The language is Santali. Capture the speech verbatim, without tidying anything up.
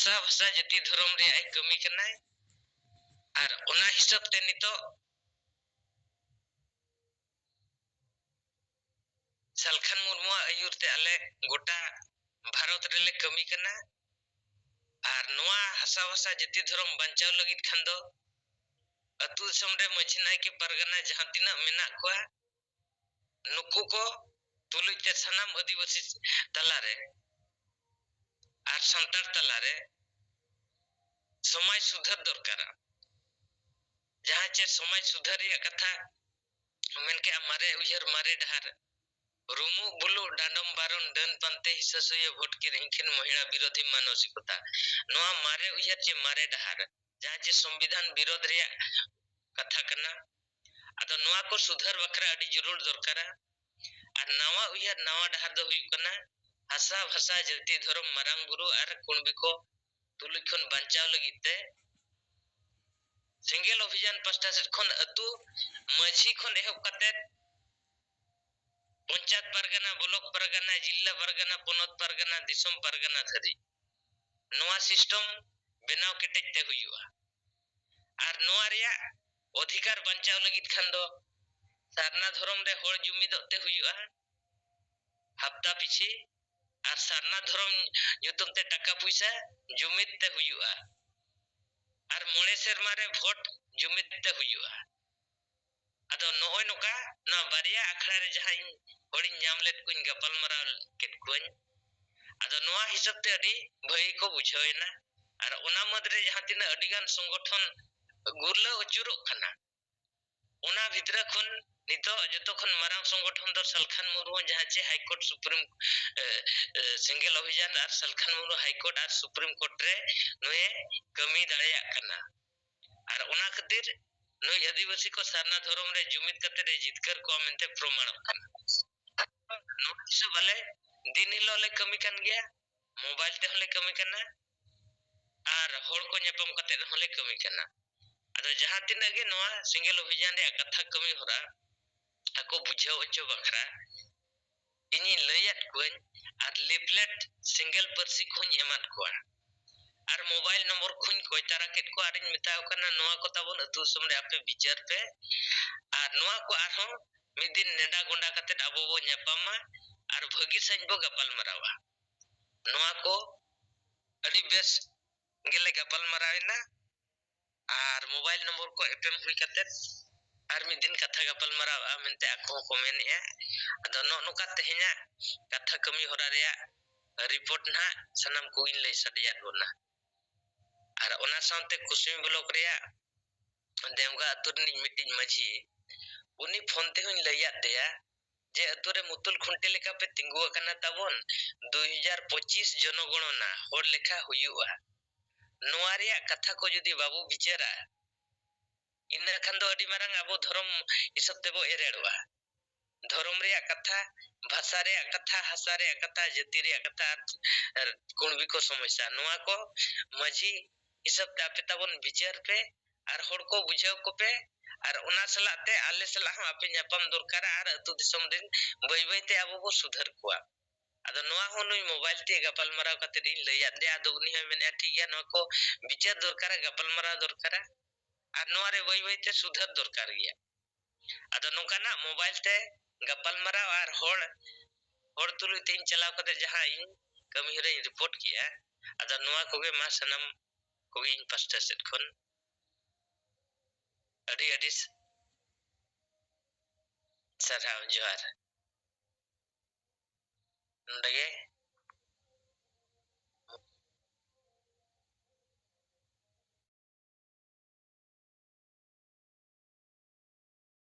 ᱦᱟᱥᱟ ᱵᱷᱟᱥᱟ ᱡᱟᱹᱛᱤ ᱫᱷᱚᱨᱚᱢ ᱨᱮᱭᱟᱜ ᱮ ᱠᱟᱹᱢᱤ ᱠᱟᱱᱟᱭ᱾ ᱟᱨ ᱚᱱᱟ ᱦᱤᱥᱟᱹᱵ ᱛᱮ ᱱᱤᱛᱚᱜ ᱥᱟᱞᱠᱷᱟᱱ ᱢᱩᱨᱢᱩᱣᱟᱜ ᱟᱹᱭᱩᱨ ᱛᱮ ᱟᱞᱮ ᱜᱚᱴᱟ ᱵᱷᱟᱨᱚᱛ ᱨᱮᱞᱮ ᱠᱟᱹᱢᱤ ᱠᱟᱱᱟ᱾ ᱟᱨ ᱱᱚᱣᱟ ᱦᱟᱥᱟ ᱵᱷᱟᱥᱟ ᱡᱟᱹᱛᱤ ᱫᱷᱚᱨᱚᱢ ᱵᱟᱧᱪᱟᱣ ᱞᱟᱹᱜᱤᱫ ᱠᱷᱟᱱ ᱫᱚ ᱟᱹᱛᱩ ᱫᱤᱥᱚᱢ ᱨᱮ ᱢᱟᱹᱡᱷᱤ ᱱᱟᱭᱠᱮ ᱯᱟᱨᱜᱟᱱᱟ ᱡᱟᱦᱟᱸ ᱛᱤᱱᱟᱹᱜ ᱢᱮᱱᱟᱜ ᱠᱚᱣᱟ, ᱱᱩᱠᱩ ᱠᱚ ᱛᱩᱞᱩᱡ ᱛᱮ ᱥᱟᱱᱟᱢ ᱟᱹᱫᱤᱵᱟᱹᱥᱤ ᱛᱟᱞᱟᱨᱮ ᱟᱨ ᱥᱟᱱᱛᱟᱲ ᱛᱟᱞᱟᱨᱮ ᱥᱚᱢᱟᱡᱽ ᱥᱩᱫᱷᱟᱹᱨ ᱫᱚᱨᱠᱟᱨᱟ᱾ ᱡᱟᱦᱟᱸ ᱪᱮ ᱥᱚᱢᱟᱡᱽ ᱥᱩᱫᱷᱟᱹᱨ ᱨᱮᱭᱟᱜ ᱠᱟᱛᱷᱟ ᱢᱮᱱ ᱠᱮᱜᱼᱟ, ᱢᱟᱨᱮ ᱩᱭᱦᱟᱹᱨ ᱢᱟᱨᱮ ᱰᱟᱦᱟᱨ, ᱨᱩᱢᱩᱜ ᱵᱩᱞᱩᱜ ᱰᱟᱸᱰᱚᱢ ᱵᱟᱨᱚᱱ ᱰᱟᱹᱱ ᱯᱟᱱᱛᱮ ᱦᱤᱥᱟᱹ ᱥᱩᱭᱟᱹ ᱵᱷᱳᱴ ᱠᱤᱨᱤᱧ ᱠᱤᱱ ᱢᱚᱦᱤᱲᱟ ᱵᱤᱨᱳᱫᱷᱤ ᱢᱟᱱᱚᱥᱤᱠᱚᱛᱟ᱾ ᱱᱚᱣᱟ ᱢᱟᱨᱮ ᱩᱭᱦᱟᱹᱨ ᱪᱮ ᱢᱟᱨᱮ ᱰᱟᱦᱟᱨ, ᱡᱟᱦᱟᱸ ᱪᱮ ᱥᱚᱝᱵᱤᱫᱷᱟᱱ ᱵᱤᱨᱳᱫᱷ ᱨᱮᱭᱟᱜ ᱠᱟᱛᱷᱟ ᱠᱟᱱᱟ᱾ ᱟᱫᱚ ᱱᱚᱣᱟ ᱠᱚ ᱥᱩᱫᱷᱟᱹᱨ ᱵᱟᱠᱷᱨᱟ ᱟᱹᱰᱤ ᱡᱟᱹᱨᱩᱲ ᱫᱚᱨᱠᱟᱨᱟ᱾ ᱟᱨ ᱱᱟᱣᱟ ᱩᱭᱦᱟᱹᱨ, ᱱᱟᱣᱟ ᱰᱟᱦᱟᱨ ᱫᱚ ᱦᱩᱭᱩᱜ ᱠᱟᱱᱟ ᱦᱟᱥᱟ, ᱵᱷᱟᱥᱟ, ᱡᱟᱹᱛᱤ, ᱫᱷᱚᱨᱚᱢ, ᱢᱟᱨᱟᱝ ᱵᱩᱨᱩ ᱟᱨ ᱠᱩᱬᱵᱤ ᱠᱚ ᱛᱩᱞᱩᱡ ᱠᱷᱚᱱ ᱵᱟᱧᱪᱟᱣ ᱞᱟᱹᱜᱤᱫ ᱛᱮ ᱥᱮᱸᱜᱮᱞ ᱚᱵᱷᱤᱡᱟᱱ ᱯᱟᱥᱴᱟ ᱥᱮᱫ ᱠᱷᱚᱱ ᱟᱹᱛᱩ ᱢᱟᱹᱡᱷᱤ ᱠᱷᱚᱱ ᱮᱦᱚᱵ ᱠᱟᱛᱮ ᱯᱚᱧᱪᱟᱭᱮᱛ ᱯᱟᱨᱜᱟᱱᱟ, ᱵᱞᱚᱠ ᱯᱟᱨᱜᱟᱱᱟ, ᱡᱤᱞᱟ ᱯᱟᱨᱜᱟᱱᱟ, ᱯᱚᱱᱚᱛ ᱯᱟᱨᱜᱟᱱᱟ, ᱫᱤᱥᱚᱢ ᱯᱟᱨᱜᱟᱱᱟ ᱫᱷᱟᱹᱨᱤᱡ ᱱᱚᱣᱟ system ᱵᱮᱱᱟᱣ ᱠᱮᱴᱮᱡ ᱛᱮ ᱦᱩᱭᱩᱜᱼᱟ᱾ ᱟᱨ ᱱᱚᱣᱟ ᱨᱮᱭᱟᱜ ᱚᱫᱷᱤᱠᱟᱨ ᱵᱟᱧᱪᱟᱣ ᱞᱟᱹᱜᱤᱫ ᱠᱷᱟᱱ ᱫᱚ ᱥᱟᱨᱱᱟ ᱫᱷᱚᱨᱚᱢ ᱨᱮ ᱦᱚᱲ ᱡᱩᱢᱤᱫᱚᱜ ᱛᱮ ᱦᱩᱭᱩᱜᱼᱟ ᱦᱟᱯᱛᱟ ᱯᱤᱪᱷᱤ, ᱟᱨ ᱥᱟᱨᱱᱟ ᱫᱷᱚᱨᱚᱢ ᱧᱩᱛᱩᱢ ᱛᱮ ᱴᱟᱠᱟ ᱯᱩᱭᱥᱟᱹ ᱡᱩᱢᱤᱫ ᱛᱮ ᱦᱩᱭᱩᱜᱼᱟ, ᱟᱨ ᱢᱚᱬᱮ ᱥᱮᱨᱢᱟ ᱨᱮ ᱵᱷᱳᱴ ᱡᱩᱢᱤᱫ ᱛᱮ ᱦᱩᱭᱩᱜᱼᱟ᱾ ᱟᱫᱚ ᱱᱚᱜᱼᱚᱭ ᱱᱚᱝᱠᱟ ᱱᱚᱣᱟ ᱵᱟᱨᱭᱟ ᱟᱠᱷᱲᱟ ᱨᱮ ᱡᱟᱦᱟᱸ ᱤᱧ ᱦᱚᱲᱤᱧ ᱧᱟᱢ ᱞᱮᱫ ᱠᱚᱣᱟᱧ, ᱜᱟᱯᱟᱞ ᱢᱟᱨᱟᱣ ᱠᱮᱫ ᱠᱚᱣᱟᱧ, ᱟᱫᱚ ᱱᱚᱣᱟ ᱦᱤᱥᱟᱹᱵ ᱛᱮ ᱟᱹᱰᱤ ᱵᱷᱟᱹᱜᱤ ᱠᱚ ᱵᱩᱡᱷᱟᱹᱣ ᱮᱱᱟ᱾ ᱟᱨ ᱚᱱᱟ ᱢᱩᱫᱽ ᱨᱮ ᱡᱟᱦᱟᱸ ᱛᱤᱱᱟᱹᱜ ᱟᱹᱰᱤ ᱜᱟᱱ ᱥᱚᱝᱜᱚᱴᱷᱚᱱ ᱜᱩᱨᱞᱟᱹᱣ ᱟᱹᱪᱩᱨᱚᱜ ᱠᱟᱱᱟ, ᱚᱱᱟ ᱵᱷᱤᱛᱨᱤ ᱠᱷᱚᱱ ᱱᱤᱛᱚᱜ ᱡᱚᱛᱚ ᱠᱷᱚᱱ ᱢᱟᱨᱟᱝ ᱥᱚᱝᱜᱚᱴᱷᱚᱱ ᱫᱚ ᱥᱟᱞᱠᱷᱟᱱ ᱢᱩᱨᱢᱩ, ᱡᱟᱦᱟᱸ ᱪᱮ High Court Supreme, ᱮ, ᱮ, ᱥᱮᱸᱜᱮᱞ ᱚᱵᱷᱤᱡᱟᱱ ᱟᱨ ᱥᱟᱞᱠᱷᱟᱱ ᱢᱩᱨᱢᱩ High Court ᱟᱨ Supreme Court ᱨᱮ ᱱᱩᱭᱮ ᱠᱟᱹᱢᱤ ᱫᱟᱲᱮᱭᱟᱜ ᱠᱟᱱᱟ᱾ ᱟᱨ ᱚᱱᱟ ᱠᱷᱟᱹᱛᱤᱨ ᱱᱩᱭ ᱟᱹᱫᱤᱵᱟᱹᱥᱤ ᱠᱚ ᱥᱟᱨᱱᱟ ᱫᱷᱚᱨᱚᱢ ᱨᱮ ᱡᱩᱢᱤᱫ ᱠᱟᱛᱮ ᱮ ᱡᱤᱛᱠᱟᱹᱨ ᱠᱚᱣᱟ ᱢᱮᱱᱛᱮ ᱯᱨᱚᱢᱟᱬᱚᱜ ᱠᱟᱱᱟ᱾ ᱱᱚᱣᱟ ᱦᱤᱥᱟᱹᱵ ᱟᱞᱮ ᱫᱤᱱ ᱦᱤᱞᱳᱜ ᱞᱮ ᱠᱟᱹᱢᱤ ᱠᱟᱱ ᱜᱮᱭᱟ, mobile ᱛᱮᱦᱚᱸ ᱞᱮ ᱠᱟᱹᱢᱤ ᱠᱟᱱᱟ ᱟᱨ ᱦᱚᱲ ᱠᱚ ᱧᱟᱯᱟᱢ ᱠᱟᱛᱮ ᱦᱚᱸᱞᱮ ᱠᱟᱹᱢᱤ ᱠᱟᱱᱟ᱾ ᱟᱫᱚ ᱡᱟᱦᱟᱸ ᱛᱤᱱᱟᱹᱜ ᱜᱮ ᱱᱚᱣᱟ ᱥᱮᱸᱜᱮᱞ ᱚᱵᱷᱤᱡᱟᱱ ᱨᱮᱭᱟᱜ ᱠᱟᱛᱷᱟ ᱠᱟᱹᱢᱤ ᱦᱚᱨᱟ ᱟᱠᱚ ᱵᱩᱡᱷᱟᱹᱣ ᱦᱚᱪᱚ ᱵᱟᱠᱷᱨᱟ ᱤᱧᱤᱧ ᱞᱟᱹᱭᱟᱫ ᱠᱚᱣᱟᱧ ᱟᱨ leaflet ᱥᱮᱸᱜᱮᱞ ᱯᱟᱹᱨᱥᱤ ᱠᱚᱦᱚᱸᱧ ᱮᱢᱟᱫ ᱠᱚᱣᱟ᱾ ᱟᱨ ᱢᱳᱵᱟᱭᱤᱞ ᱱᱚᱢᱵᱚᱨ ᱠᱚᱦᱚᱸᱧ ᱠᱚᱭ ᱛᱟᱨᱟ ᱠᱮᱫ ᱠᱚᱣᱟ ᱟᱨᱤᱧ ᱢᱮᱛᱟᱣ ᱠᱟᱱᱟ, ᱱᱚᱣᱟ ᱠᱚ ᱛᱟᱵᱚᱱ ᱟᱹᱛᱩ ᱫᱤᱥᱚᱢ ᱨᱮ ᱟᱯᱮ ᱵᱤᱪᱟᱹᱨ ᱯᱮ᱾ ᱟᱨ ᱱᱚᱣᱟ ᱠᱚ ᱟᱨᱦᱚᱸ ᱢᱤᱫ ᱫᱤᱱ ᱱᱮᱰᱟ ᱜᱚᱸᱰᱟ ᱠᱟᱛᱮᱫ ᱟᱵᱚ ᱵᱚ ᱧᱟᱯᱟᱢᱟ ᱟᱨ ᱵᱷᱟᱹᱜᱤ ᱥᱟᱺᱦᱤᱡ ᱵᱚ ᱜᱟᱯᱟᱞ ᱢᱟᱨᱟᱣᱟ᱾ ᱱᱚᱣᱟ ᱠᱚ ᱟᱹᱰᱤ ᱵᱮᱥ ᱜᱮᱞᱮ ᱜᱟᱯᱟᱞ ᱢᱟᱨᱟᱣ ᱮᱱᱟ᱾ ᱟᱨ ᱢᱳᱵᱟᱭᱤᱞ ᱱᱚᱢᱵᱚᱨ ᱠᱚ ᱮᱯᱮᱢ ᱦᱩᱭ ᱠᱟᱛᱮᱫ ᱟᱨ ᱢᱤᱫ ᱫᱤᱱ ᱠᱟᱛᱷᱟ ᱜᱟᱯᱟᱞ ᱢᱟᱨᱟᱣᱼᱟ ᱢᱮᱱᱛᱮ ᱟᱠᱚ ᱦᱚᱸᱠᱚ ᱢᱮᱱᱮᱜᱼᱟ᱾ ᱟᱫᱚ ᱱᱚᱜᱼᱚ ᱱᱚᱝᱠᱟ ᱛᱮᱦᱮᱧᱟᱜ ᱠᱟᱛᱷᱟ ᱠᱟᱹᱢᱤ ᱦᱚᱨᱟ ᱨᱮᱭᱟᱜ ᱨᱤᱯᱳᱨᱴ ᱱᱟᱦᱟᱜ ᱥᱟᱱᱟᱢ ᱠᱚᱜᱮᱧ ᱞᱟᱹᱭ ᱥᱟᱰᱮᱭᱟᱫ ᱵᱚᱱᱟ᱾ ᱟᱨ ᱚᱱᱟ ᱥᱟᱶᱛᱮ ᱠᱩᱥᱢᱤ ᱵᱞᱚᱠ ᱨᱮᱭᱟᱜ ᱫᱮᱣᱜᱟ ᱟᱹᱛᱩ ᱨᱤᱱᱤᱡ ᱢᱤᱫᱴᱤᱡ ᱢᱟᱹᱡᱷᱤ, ᱩᱱᱤ ᱯᱷᱳᱱ ᱛᱮᱦᱚᱸᱧ ᱞᱟᱹᱭᱟᱫ ᱫᱮᱭᱟ ᱡᱮ ᱟᱹᱛᱩ ᱨᱮ ᱢᱩᱛᱩᱞ ᱠᱷᱩᱱᱴᱤ ᱞᱮᱠᱟ ᱯᱮ ᱛᱤᱸᱜᱩ ᱟᱠᱟᱱᱟ ᱛᱟᱵᱚᱱ, ᱫᱩᱭ ᱦᱟᱡᱟᱨ ᱯᱚᱸᱪᱤᱥ ᱡᱚᱱᱚᱜᱚᱬᱚᱱᱟ ᱦᱚᱲ ᱞᱮᱠᱷᱟ ᱦᱩᱭᱩᱜᱼᱟ᱾ ᱱᱚᱣᱟ ᱨᱮᱭᱟᱜ ᱠᱟᱛᱷᱟ ᱠᱚ ᱡᱩᱫᱤ ᱵᱟᱵᱚ ᱵᱤᱪᱟᱹᱨᱟ, ᱤᱱᱟᱹ ᱠᱷᱟᱱ ᱫᱚ ᱟᱹᱰᱤ ᱢᱟᱨᱟᱝ ᱟᱵᱚ ᱫᱷᱚᱨᱚᱢ ᱦᱤᱥᱟᱹᱵ ᱛᱮᱵᱚ ᱮᱨᱮᱲᱚᱜᱼᱟ᱾ ᱫᱷᱚᱨᱚᱢ ᱨᱮᱭᱟᱜ ᱠᱟᱛᱷᱟ, ᱵᱷᱟᱥᱟ ᱨᱮᱭᱟᱜ ᱠᱟᱛᱷᱟ, ᱦᱟᱥᱟ ᱨᱮᱭᱟᱜ ᱠᱟᱛᱷᱟ, ᱡᱟᱹᱛᱤ ᱨᱮᱭᱟᱜ ᱠᱟᱛᱷᱟ, ᱟᱨ, ᱟᱨ ᱠᱩᱬᱵᱤ ᱠᱚ ᱥᱚᱢᱚᱥᱥᱟ, ᱱᱚᱣᱟ ᱠᱚ ᱢᱟᱹᱡᱷᱤ ᱦᱤᱥᱟᱹᱵ ᱛᱮ ᱟᱯᱮ ᱛᱟᱵᱚᱱ ᱵᱤᱪᱟᱹᱨ ᱯᱮ ᱟᱨ ᱦᱚᱲ ᱠᱚ ᱵᱩᱡᱷᱟᱹᱣ ᱠᱚᱯᱮ᱾ ᱟᱨ ᱚᱱᱟ ᱥᱟᱞᱟᱜ ᱛᱮ ᱟᱞᱮ ᱥᱟᱞᱟᱜ ᱦᱚᱸ ᱟᱯᱮ ᱧᱟᱯᱟᱢ ᱫᱚᱨᱠᱟᱨᱟ ᱟᱨ ᱟᱹᱛᱩ ᱫᱤᱥᱚᱢ ᱨᱮᱱ ᱵᱟᱹᱭ ᱵᱟᱹᱭ ᱛᱮ ᱟᱵᱚ ᱵᱚ ᱥᱩᱫᱷᱟᱹᱨ ᱠᱚᱣᱟ᱾ ᱟᱫᱚ ᱱᱚᱣᱟ ᱦᱚᱸ ᱱᱩᱭ ᱢᱳᱵᱟᱭᱤᱞ ᱛᱮ ᱜᱟᱯᱟᱞ ᱢᱟᱨᱟᱣ ᱠᱟᱛᱮᱫ ᱤᱧ ᱞᱟᱹᱭᱟᱫ ᱫᱮᱭᱟ᱾ ᱟᱫᱚ ᱩᱱᱤ ᱦᱚᱸᱭ ᱢᱮᱱᱮᱫᱼᱟ, ᱴᱷᱤᱠ ᱜᱮᱭᱟ, ᱱᱚᱣᱟ ᱠᱚ ᱵᱤᱪᱟᱹᱨ ᱫᱚᱨᱠᱟᱨᱟ, ᱜᱟᱯᱟᱞ ᱢᱟᱨᱟᱣ ᱫᱚᱨᱠᱟᱨᱟ, ᱟᱨ ᱱᱚᱣᱟ ᱨᱮ ᱵᱟᱹᱭ ᱵᱟᱹᱭ ᱛᱮ ᱥᱩᱫᱷᱟᱹᱨ ᱫᱚᱨᱠᱟᱨ ᱜᱮᱭᱟ᱾ ᱟᱫᱚ ᱱᱚᱝᱠᱟᱱᱟᱜ ᱢᱳᱵᱟᱭᱤᱞ ᱛᱮ ᱜᱟᱯᱟᱞ ᱢᱟᱨᱟᱣ ᱟᱨ ᱦᱚᱲ, ᱦᱚᱲ ᱛᱩᱞᱩᱡ ᱛᱮᱧ ᱪᱟᱞᱟᱣ ᱠᱟᱛᱮ ᱡᱟᱦᱟᱸ ᱤᱧ ᱠᱟᱹᱢᱤ ᱦᱚᱨᱟᱧ ᱨᱤᱯᱳᱨᱴ ᱠᱮᱜᱼᱟ, ᱟᱫᱚ ᱱᱚᱣᱟ ᱠᱚᱜᱮ ᱢᱟ ᱥᱟᱱᱟᱢ ᱠᱚᱜᱮ ᱤᱧ ᱯᱟᱥᱴᱟ ᱥᱮᱫ ᱠᱷᱚᱱ ᱟᱹᱰᱤ ᱟᱹᱰᱤ ᱥᱟᱨᱦᱟᱣ, ᱡᱚᱦᱟᱨ᱾ ᱱᱚᱰᱮ ᱜᱮ